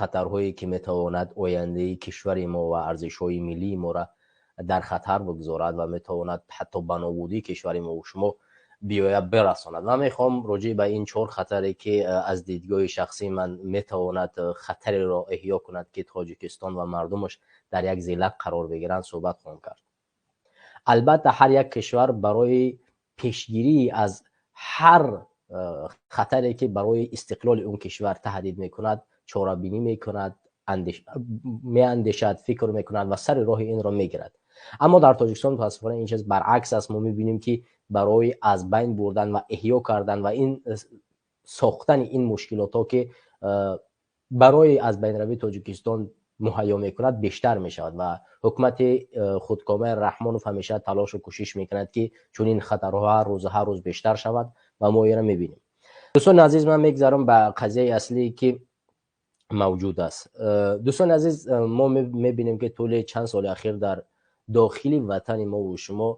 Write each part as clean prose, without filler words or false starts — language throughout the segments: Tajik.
Хатарҳое, ки метавонад ояндаи кишвари мо ва арзишҳои миллии моро дар хатар бигзорад ва метавонад ҳатто ба нобудии кишвари мо шумо биёяд, бирасонад. Ман мехоҳам роҷеъ ба ин чор хатаре, ки аз дидгоҳи шахсии ман метавонад хатареро эҳё кунад, ки Тоҷикистон ва мардумаш дар як зиллат қарор бигиранд, суҳбат хоҳам кард. Албатта, ҳар як кишвар барои пешгирӣ аз ҳар хатаре, ки барои истиқлоли он кишвар таҳдид мекунад, чорабинӣ мекунад, меандешад, фикр мекунад ва сари роҳи инро мегирад. Аммо дар Тоҷикистон, мутаассифона, ин чиз баръакс аст. Мо мебинем, ки барои аз байн бурдан ва эҳё кардан ва ин сохтани ин мушкилотҳо, ки барои аз байнравии Тоҷикистон муҳайё мекунад, бештар мешавад ва ҳукумати худкомаи Раҳмонов ҳамеша талошу кӯшиш мекунад, ки чунин хатарҳо ҳар рӯз, ҳар рӯз бештар шавад ва мо инро мебинем. Дӯстони азиз, ман мегзарам ба қазияи аслие, ки мавҷуд аст. Дӯстони азиз, мо мебинем, ки тӯли чанд соли ахир дар дохили ватани мову шумо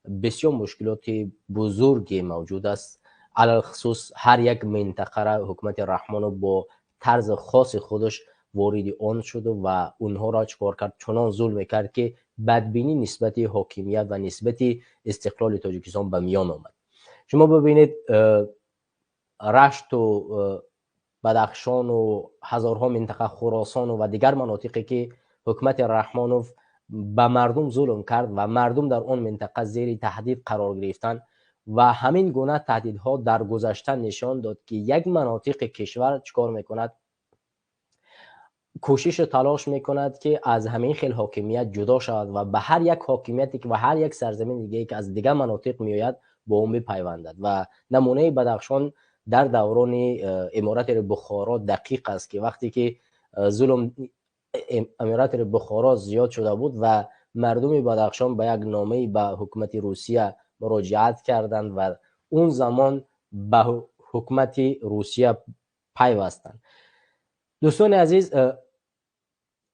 бисёр мушкилоти бузурге мавҷуд аст. Алалхусус ҳар як минтақара ҳукумати Раҳмонов бо тарзи хоси худаш вориди он шуду ва онҳоро чӣ кор кард? Чунон зулм мекард, ки бадбинӣ нисбати ҳокимият ва нисбати истиқлоли Тоҷикистон ба миён омад. Шумо бибинед, Рашту Бадахшону ҳазорҳо минтақа, Хуросону ва дигар манотиқе, ки ҳукумати Раҳмонов ба мардум зулм кард ва мардум дар он минтақа зери таҳдид қарор гирифтанд. Ва ҳамин гуна таҳдидҳо дар гузашта нишон дод, ки як манотиқи кишвар чӣ кор мекунад? Кӯшишу талош мекунад, ки аз ҳамин хел ҳокимият ҷудо шавад ва ба ҳар як ҳокимияте ва ҳар як сарзамини дигае, ки аз дигар манотиқ меояд, бо он бипайвандад. Ва намунаи Бадахшон дар даврони Аморати Бухоро дақиқ аст, ки вақте ки зулм Аморати Бухоро зиёд шуда буд ва мардуми Бадахшон ба як номае ба ҳукумати Русия муроҷиат карданд ва он замон ба ҳукумати Русия пайвастанд. Дӯстони азиз,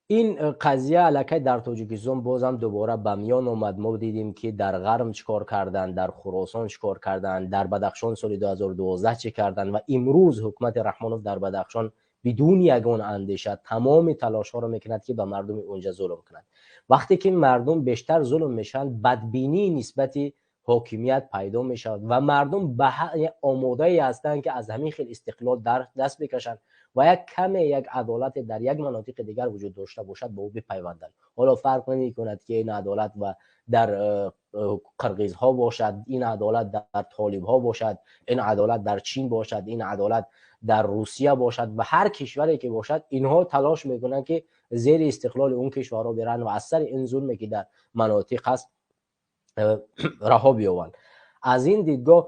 ин қазия аллакай дар Тоҷикистон бозам дубора ба миён омад. Мо дидем, ки дар Ғарм чӣ кор карданд, дар Хуросон чӣ кор карданд, дар Бадахшон соли 2012 чӣ карданд. Ва имрӯз ҳукумати Раҳмонов дар Бадахшон бидуни ягон андеша тамоми талошҳоро мекунад, ки ба мардуми онҷа зулм кунад. Вақте ки мардум бештар зулм мешаванд, бадбинӣ нисбати ҳокимият пайдо мешавад ва мардум ба омодае ҳастанд, ки аз ҳамин хел истиқлол даст бикашанд ва як каме як адолате дар як манотиқи дигар вуҷуд дошта бошад, ба ӯ бипайванданд. Ҳоло фарқ намекунад, ки ин адолат ва дар қирғизҳо бошад, ин адолат дар толибҳо бошад, ин адолат дар Чин бошад, ин адолат дар Русия бошад ва ҳар кишваре ки бошад, инҳо талош мекунанд, ки зери истиқлоли он кишварҳо биранд ва аз сари ин зулме, ки дар манотиқ ҳаст, раҳо биёбанд. Аз ин дидгоҳ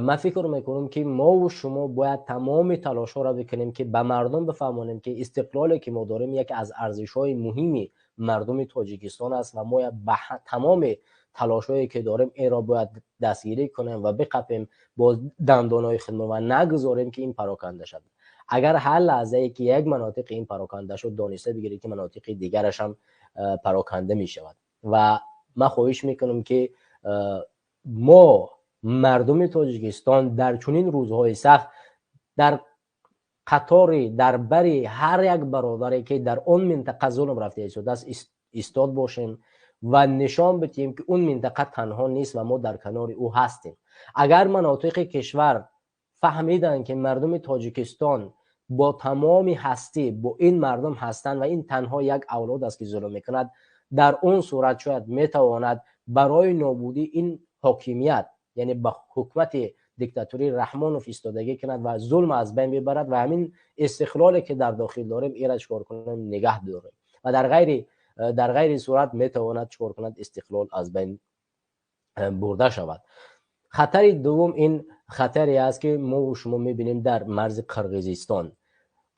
ман фикр мекунам, ки мову шумо бояд тамоми талошҳоро бикунем, ки ба мардум бифаҳмонем, ки истиқлоле, ки мо дорем, яке аз арзишҳои муҳими мардуми Тоҷикистон аст ва мо ба тамоми талошҳое, ки дорем, инро бояд дастгирӣ кунем ва биқапем бо дандонҳои худмон ва нагузорем, ки ин пароканда шавад. Агар ҳар лаҳзае ки як манотиқи ин пароканда шуд, дониста бигиред, ки манотиқи дигараш ҳам пароканда мешавад. Ва ман хоҳиш мекунам, ки мо мардуми Тоҷикистон дар чунин рӯзҳои сахт дар қатори, дар бари ҳар як бародаре, ки дар он минтақа зулм рафта истодааст, истод бошем ва нишон бидиҳем, ки он минтақа танҳо нест ва мо дар канори ӯ ҳастем. Агар манотиқи кишвар фаҳмиданд, ки мардуми Тоҷикистон бо тамоми ҳастӣ бо ин мардум ҳастанд ва ин танҳо як авлод аст, ки зулм мекунад, дар он сурат шояд метавонад барои нобудии ин ҳокимият, яъне ба ҳукумати диктатурии Раҳмонов, истодагӣ кунад ва зулм аз байн бибарад ва ҳамин истиқлоле, ки дар дохил дорем, инро чикор кунем? Нигаҳ дорем. Ва дар ғайри сурат метавонад чикор кунад? Истиқлол аз байн бурда шавад. Хатари дуввум ин хатаре аст, ки мо шумо мебинем дар марзи Қирғизистон.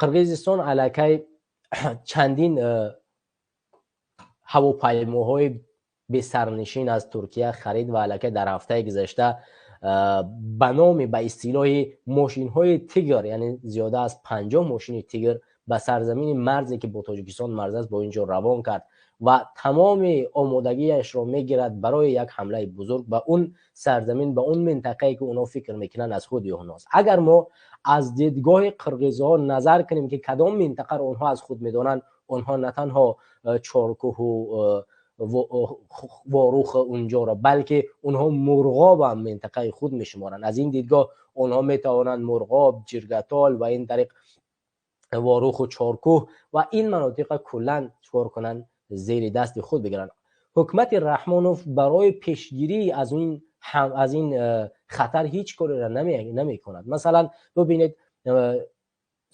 Қирғизистон аллакай чандин ҳавопаймоҳои бесарнишин аз Туркия харид ва аллакай дар ҳафтаи гузашта ба номи, ба истилоҳи мошинҳои Тигр, яъне зиёда аз 50 мошини Тигр ба сарзамини марзе, ки бо Тоҷикистон марз аст, бо ин ҷо равон кард ва тамоми омодагиашро мегирад барои як ҳамлаи бузург ба он сарзамин, ба он минтақае, ки онҳо фикр мекунанд, аз худи онҳост. Агар мо Аз дидгоҳи қирғизҳо назар кунем, ки кадом минтақаро онҳо аз худ медонанд, онҳо на танҳо Чоркӯҳу Ворух унҷоро, балки онҳо Мурғоб ҳам минтақаи худ мешуморанд. Аз ин дидгоҳ онҳо метавонанд Мурғоб, Ҷиргатол ва ин тариқ Воруху Чоркӯҳ ва ин манотиқа куллан чикор кунанд? Зери дасти худ бигиранд. Ҳукумати Раҳмонов барои пешгирӣ аз ин хатар ҳеҷ кореро намекунад. Масалан, бубинед,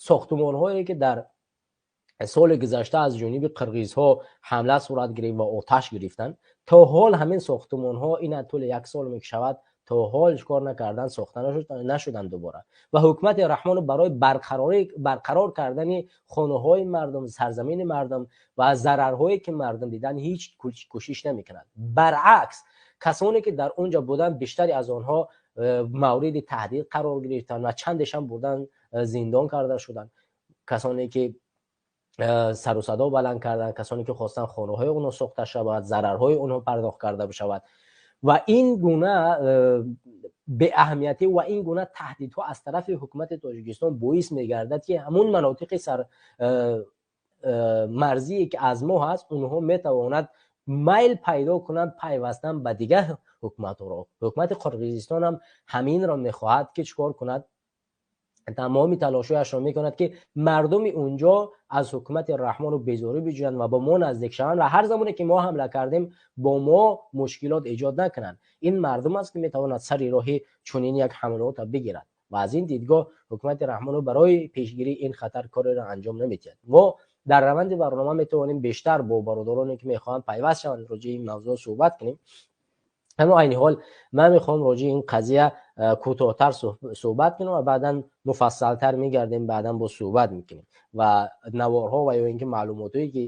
сохтумонҳое ки дар соли гузашта аз ҷониби қирғизҳо ҳамла сурат гирифт ва оташ гирифтанд, то ҳол ҳамин сохтумонҳо, ина тӯли як сол мешавад, то ҳол кор накардан, сохта нашуданд дубора. Ва ҳукумати Раҳмонов барои барқарор кардани хонаҳои мардум, сарзамини мардум ва зарарҳое ки мардум диданд, ҳеҷ кӯшиш намекунад. Баръакс, касоне ки дар он ҷо буданд, бештари аз онҳо мавриди таҳдид қарор гирифтанд ва чандешам бурдан зиндон карда шуданд, касоне ки сару садо баланд карданд, касоне ки хостанд хонаҳои онҳо сохта шавад, зарарҳои онҳо пардохт карда бишавад. Ва ин гуна беаҳамиятӣ ва ин гуна таҳдидҳо аз тарафи ҳукумати Тоҷикистон боис мегардад, ки ҳамун манотиқи сар марзие ки аз мо ҳаст, онҳо метавонад майл пайдо кунанд пайвастан ба дигар ҳукуматҳоро. Ҳукумати Қирғизистон ҳам ҳаминро мехоҳад, ки чӣ кор кунад? Тамоми талошҳояшро мекунад, ки мардуми унҷо аз ҳукумати Раҳмону безорӣ биҷӯянд ва бо мо наздик шаванд ва ҳар замоне ки мо ҳамла кардем, бо мо мушкилот эҷод накунанд. Ин мардум аст, ки метавонад сари роҳи чунин як ҳамлаотро бигирад. Ва аз ин дидгоҳ ҳукумати Раҳмону барои пешгирии ин хатар кореро анҷом намедиҳад. Мо дар раванди барнома метавонем бештар бо бародароне ки мехоҳанд пайваст шаванд, роҷеи ин мавзӯъ суҳбат кунем, аммо айни ҳол ман мехоҳам роҷеи ин қазия кӯтоҳтар суҳбат кунам ва баъдан муфассалтар мегардем, баъдан боз суҳбат мекунем ва наворҳо ва ё ин ки маълумотҳое ки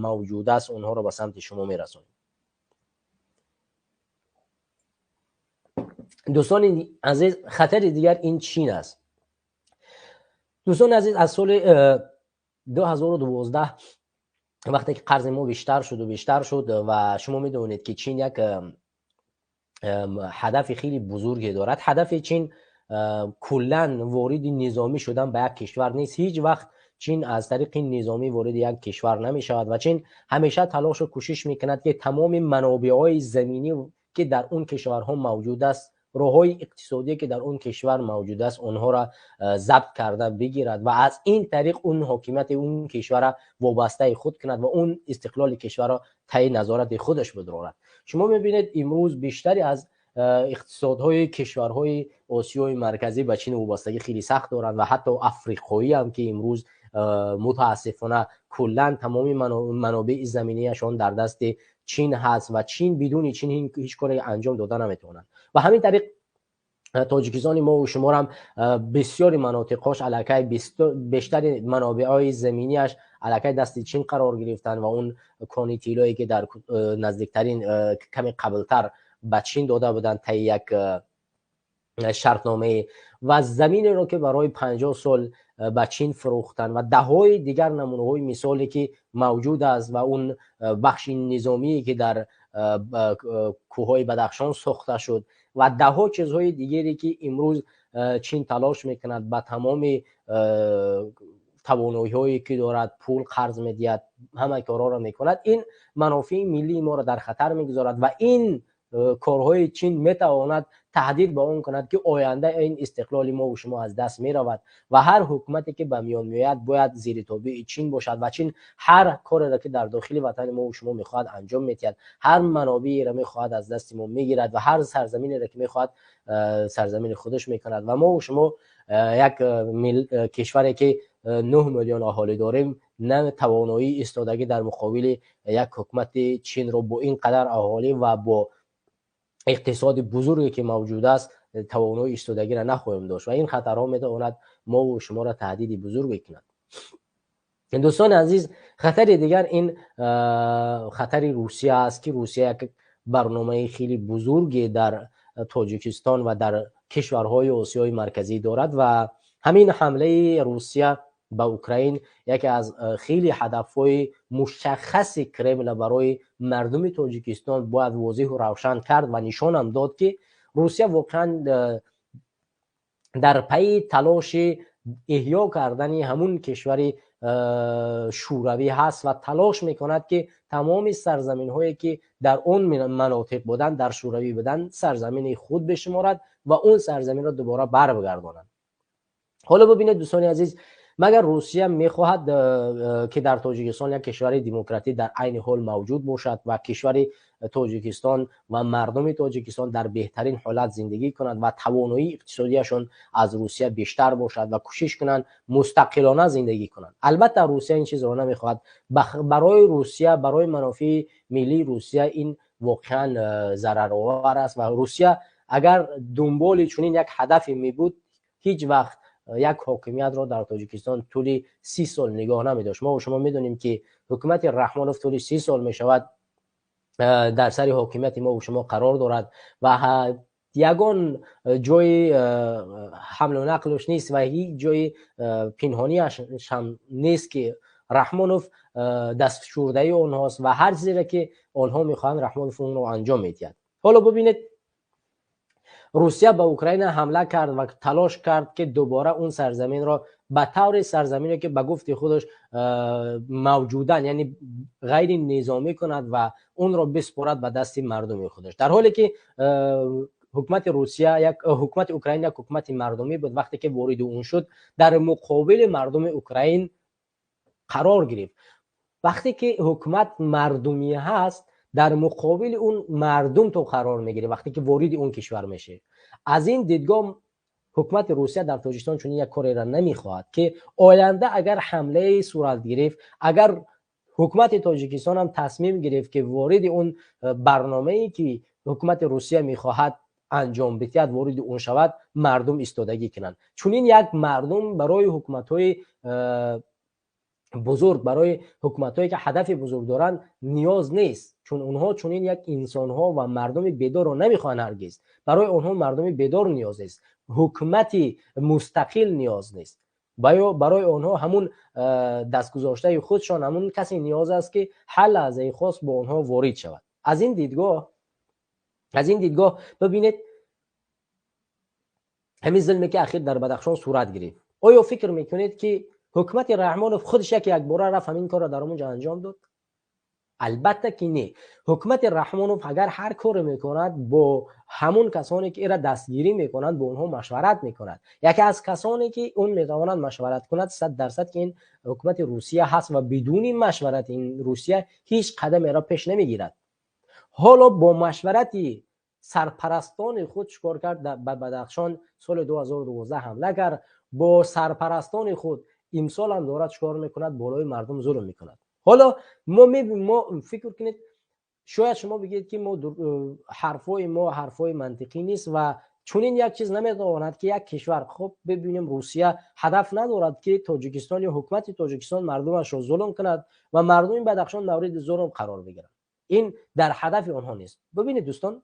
мавҷуд аст, онҳоро ба самти шумо мерасонем. Дӯстони азиз, хатари дигар ин Чин аст. Дӯстони азиз, аз соли 2012, вақте ки қарзи мо бештар шуду бештар шуд, ва шумо медонед, ки Чин як ҳадафи хеле бузурге дорад. Ҳадафи Чин куллан вориди низомӣ шудан ба як кишвар нест. Ҳеҷ вақт Чин аз тариқи низомӣ вориди як кишвар намешавад ва Чин ҳамеша талошу кӯшиш мекунад, ки тамоми манобеъҳои заминӣ ки дар он кишварҳо мавҷуд аст, роҳҳои иқтисодие ки дар он кишвар мавҷуд аст, онҳоро забт карда бигирад ва аз ин тариқ он ҳокимияти он кишварро вобастаи худ кунад ва он истиқлоли кишварро таи назорати худаш бидорад. Шумо мебинед, имрӯз бештаре аз иқтисодҳои кишварҳои Осиёи Марказӣ ба Чин вобастагӣ хеле сахт доранд ва ҳатто африқоӣ ҳам, ки имрӯз мутаассифона куллан тамоми манобеи заминияшон дар дасти Чин ҳаст ва Чин бидуни Чин ҳеҷ коре анҷом дода наметавонад. Ва ҳамин тариқ Тоҷикистони мо шуморам бисёри манотиқҳош аллакай, бештари манобеъҳои заминияш аллакай дасти Чин қарор гирифтанд ва он кони тиллое ки дар наздиктарин каме қаблтар ба Чин дода буданд таи як шартномае ва заминеро ки барои 50 сол ба Чин фурӯхтанд ва даҳҳои дигар намунаҳои мисоле ки мавҷуд аст ва он бахши низомие ки дар кӯҳҳои Бадахшон сохта шуд ва даҳҳо чизҳои дигаре ки имрӯз Чин талош мекунад, ба тамоми тавоноиҳое ки дорад, пул қарз медиҳад, ҳама корҳоро мекунад, ин манофеи миллии моро дар хатар мегузорад. Ва ин корҳои Чин метавонад таҳдид ба он кунад, ки оянда ин истиқлоли мову шумо аз даст меравад ва ҳар ҳукумате ки ба миён меояд, бояд зери тобеи Чин бошад ва Чин ҳар кореро ки дар дохили ватани мову шумо мехоҳад, анҷом медиҳад, ҳар манобееро мехоҳад, аз дасти мо мегирад ва ҳар сарзаминеро ки мехоҳад, сарзамини худаш мекунад. Ва мову шумо як кишваре ки 9 миллион аҳолӣ дорем, на тавоноии истодагӣ дар муқобили як ҳукумати Чинро бо ин қадар аҳолӣ ва бо иқтисоди бузурге ки мавҷуд аст, тавоноии истодагиро нахоҳем дошт ва ин хатарҳо метавонад мову шуморо таҳдиди бузурге кунад. Дӯстони азиз, хатари дигар ин хатари Русия аст, ки Русия як барномаи хеле бузурге дар Тоҷикистон ва дар кишварҳои Осиёи Марказӣ дорад. Ва ҳамин ҳамлаи Русия ба Украин яке аз хеле ҳадафҳои мушаххаси Кремла барои мардуми Тоҷикистон бояд возеҳу равшан кард ва нишонам дод, ки Русия воқеан Дар пайи талоши эҳё кардани ҳамун кишвари Шӯравӣ ҳаст ва талош мекунад, ки тамоми сарзаминҳое, ки дар он манотиқ буданд, дар Шӯравӣ буданд, сарзамини худ бишуморад ва он сарзаминро дубора барбигардонад. Ҳоло бубинед, дӯстони азиз, магар Русия мехоҳад, ки дар Тоҷикистон як кишвари демократӣ дар айни ҳол мавҷуд бошад ва кишвари Тоҷикистон ва мардуми Тоҷикистон дар беҳтарин ҳолат зиндагӣ кунанд ва тавоноии иқтисодияшон аз Русия бештар бошад ва кӯшиш кунанд мустақилона зиндагӣ кунанд? Албатта, Русия ин чизро намехоҳад. Барои Русия, барои манофеи миллии Русия ин воқеан зараровар аст ва Русия агар дунболи чунин як ҳадафе мебуд, ҳеҷ вақт як ҳокимиятро дар Тоҷикистон тӯли 30 сол нигоҳ намедошт. Мо шумо медонем, ки ҳукумати Раҳмонов тӯли 30 сол мешавад, дар сари ҳокимияти мо шумо қарор дорад ва ягон ҷои ҳамлу нақлш нест ва ҳеҷ ҷои пинҳониаш ҳам нест, ки Раҳмонов дастфишурдаи онҳост ва ҳар чизеро, ки онҳо мехоҳанд, Раҳмонов онро анҷом медиҳад. Ҳоло бубинед, Русия ба Украина ҳамла кард ва талош кард, ки дубора он сарзаминро ба таври сарзамине, ки ба гуфти худаш мавҷудан, яъне ғайри низомӣ кунад ва онро биспорад ба дасти мардуми худаш. Дар ҳоле ки ҳукумати Русия як ҳукумати Украина як ҳукумати мардумӣ буд, вақте ки вориди он шуд, дар муқобили мардуми Украин қарор гирифт. Вақте ки ҳукумат мардумӣ ҳаст, дар муқобили он мардум ту қарор мегирӣ, вақте ки вориди он кишвар мешавӣ. Аз ин дидгоҳ ҳукумати Русия дар Тоҷикистон чунин як кореро намехоҳад, ки оянда агар ҳамлае сурат гирифт, агар ҳукумати Тоҷикистон ҳам тасмим гирифт, ки вориди он барномае, ки ҳукумати Русия мехоҳад анҷом бидиҳад, вориди он шавад, мардум истодагӣ кунанд. Чунин як мардум барои ҳукуматҳои бузург, барои ҳукуматҳое, ки ҳадафи бузург доранд, ниёз нест, чун онҳо чунин як инсонҳо ва мардуми бедорро намехоҳанд ҳаргиз. Барои онҳо мардуми бедор ниёз нест, ҳукумати мустақил ниёз нест. Барои онҳо ҳамун дастгузоштаи худшон, ҳамун касе ниёз аст, ки ҳар лаҳзаи хос бо онҳо ворид шавад. Аз ин дидгоҳ бибинед, ҳамин зулме, ки ахир дар Бадахшон сурат гирифт, оё фикр мекунед, ки ҳукумати Раҳмонов худаш яке якбора рафт, ҳамин корро дар онҷо анҷом дод? Албатта ки не. Ҳукумати Раҳмонов агар ҳар коре мекунад, бо ҳамун касоне, ки эра дастгирӣ мекунанд, бо онҳо машварат мекунад. Яке аз касоне, ки он метавонад машварат кунад, 100% ки ин ҳукумати Русия ҳаст ва бидуни машварати ин Русия ҳеҷ қадамеро пеш намегирад. Ҳоло бо машварати сарпарастони худ чикор кард? Ба Бадахшон соли 2012 ҳамла кард. Бо сарпарастони худ имсол ҳам дорад чикор мекунад? Болои мардум зулм мекунад. Ҳоло мо фикр кунед, шояд шумо бигӯед, ки мо ҳарфҳои мо ҳарфҳои мантиқӣ нест ва чунин як чиз наметавонад, ки як кишвар. Хуб, бибинем, Русия ҳадаф надорад, ки Тоҷикистон ё ҳукумати Тоҷикистон мардумашро зулм кунад ва мардуми Бадахшон мавриди зулм қарор бигиранд. Ин дар ҳадафи онҳо нест. Бибинед, дӯстон,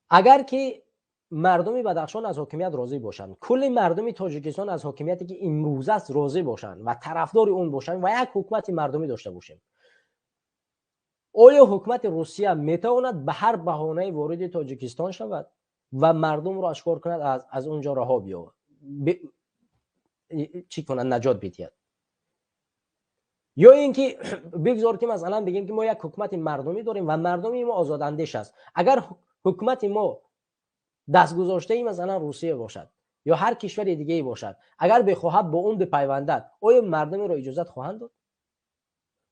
агар ки мардуми Бадахшон аз ҳокимият розӣ бошанд, кулли мардуми Тоҷикистон аз ҳокимияте, ки имрӯз аст, розӣ бошанд ва тарафдори он бошанд ва як ҳукумати мардумӣ дошта бошем, оё ҳукумати Русия метавонад ба ҳар баҳонае вориди Тоҷикистон шавад ва мардумро ашкор кунад, аз он ҷо раҳо биёвад, чӣ кунад, наҷот бидиҳад? Ё ин ки бигзор, ки масалан бигем, ки мо як ҳукумати мардумӣ дорем ва мардуми мо озодандеш аст. Агар ҳукумати мо дастгузоштаи масалан Русия бошад ё ҳар кишвари дигае бошад, агар бихоҳад бо он бипайвандад, оё мардумеро иҷозат хоҳанд дод?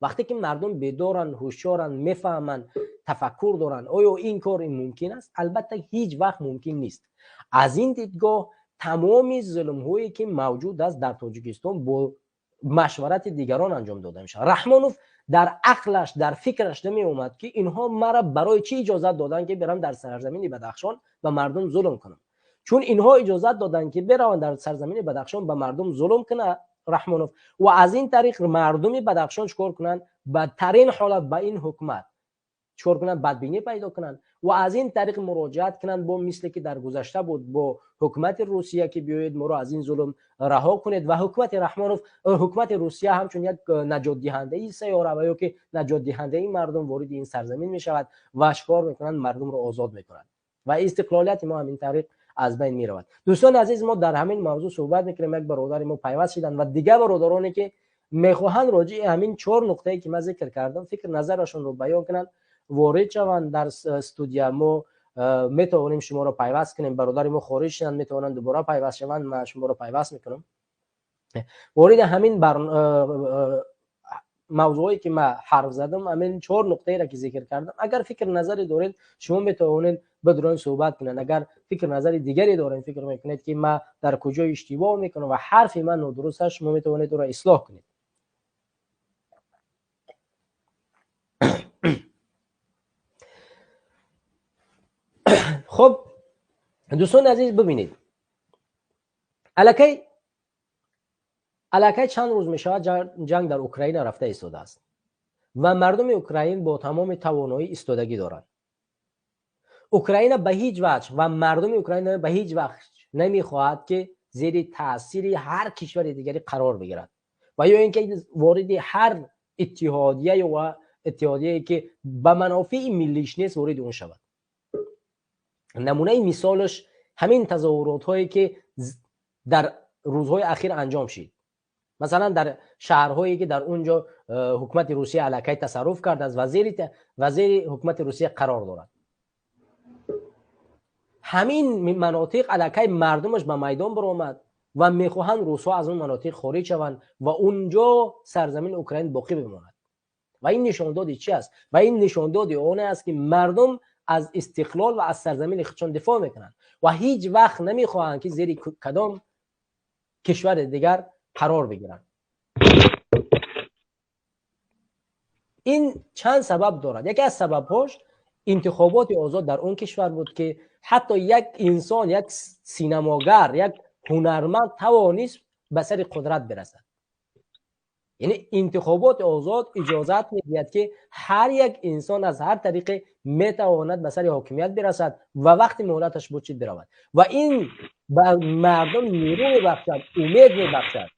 Вақте ки мардум бедоранд, ҳушёранд, мефаҳманд, тафаккур доранд, оё ин кор мумкин аст? Албатта, ҳеҷ вақт мумкин нест. Аз ин дидгоҳ тамоми зулмҳое, ки мавҷуд аст дар Тоҷикистон, бо машварати дигарон анҷом дода мешавад. Раҳмонов дар ақлаш, дар фикраш намеомад, ки инҳо мара барои чӣ иҷозат доданд, ки берам дар сарзамини Бадахшон ба мардум зулм кунам. Чун инҳо иҷозат доданд, ки бераванд, дар сарзамини Бадахшон ба мардум зулм кунад Раҳмонов ва аз ин тариқ мардуми Бадахшон чикор кунанд? Бадтарин ҳолат ба ин ҳукумат чикор кунанд? Бадбинӣ пайдо кунанд ва аз ин тариқ муроҷиат кунанд бо мисле ки дар гузашта буд, бо ҳукумати Русия, ки биёед, моро аз ин зулм раҳо кунед. Ва ҳукумати Раҳмонов, ҳукумати Русия ҳамчун як наҷотдиҳандаи сайёра ва ё ки наҷотдиҳандаи мардум вориди ин сарзамин мешавад ва чикор мекунанд? Мардумро озод мекунанд ва истиқлолияти мо ҳамин тариқ аз байн меравад. Дӯстони азиз, мо дар ҳамин мавзӯъ суҳбат мекунем. Як бародари мо пайваст шиданд ва дигар бародароне ки мехоҳанд роҷеъи ҳамин чор нуқтае ки ман зикр кардам фикр назарашонро баён кунанд, ворид шаванд дар студия. Мо метавонем шуморо пайваст кунем. Бародари мо хориҷ шуданд, метавонанд дубора пайваст шаванд. Ман шуморо пайваст мекунам. Вориди ҳамин мавзӯъҳое ки ман ҳарф задам, ҳамин чор нуқтаеро ки зикр кардам, агар фикр назаре доред, шумо метавонед бидурон суҳбат кунед. Агар фикр назари дигаре доред, фикр мекунед ки ман дар куҷо иштибоҳ мекунам ва ҳарфи ман нодуруст аст, шумо метавонед ӯро ислоҳ кунед. Хуб, дӯстони азиз, бибинед, аллакай чанд рӯз мешавад ҷанг дар Украина рафта истодааст ва мардуми Украин бо тамоми тавоноӣ истодагӣ доранд. Украина ба ҳеҷ ваҷҳ ва мардуми Украина ба ҳеҷ ваҷҳ намехоҳад ки зери таъсири ҳар кишвари дигаре қарор бигирад ва ё ин ки вориди ҳар иттиҳодия ё иттиҳодияе ки ба манофеи миллиш нест вориди он шавад. Намунаи мисолаш ҳамин тазоҳуротҳое ки дар рӯзҳои ахир анҷом шид. Масалан, дар шаҳрҳое ки дар он ҷо ҳукумати Русия аллакай тасарруф кардааст ва зери ҳукумати Русия қарор дорад. Ҳамин манотиқ аллакай мардумаш ба майдон баромад ва мехоҳанд русҳо аз он манотиқ хориҷ шаванд ва он ҷо сарзамини Украин боқӣ бимонад. Ва ин нишондоди чи аст? Ва ин нишондоди он аст ки мардум аз истиқлол ва аз сарзамини худшон дифоъ мекунанд ва ҳеҷ вақт намехоҳанд ки зери кадом кишвари дигар қарор бигиранд. Ин чанд сабаб дорад. Яке аз сабабҳош интихоботи озод дар он кишвар буд ки ҳатто як инсон, як синамогар, як ҳунарманд тавонист ба сари қудрат бирасад. Яъне интихоботи озод иҷозат медиҳад ки ҳар як инсон аз ҳар тариқе метавонад ба сари ҳокимият бирасад ва вақти муҳлаташ буд чид биравад. Ва ин ба мардум нерӯ мебахшад, умед мебахшад.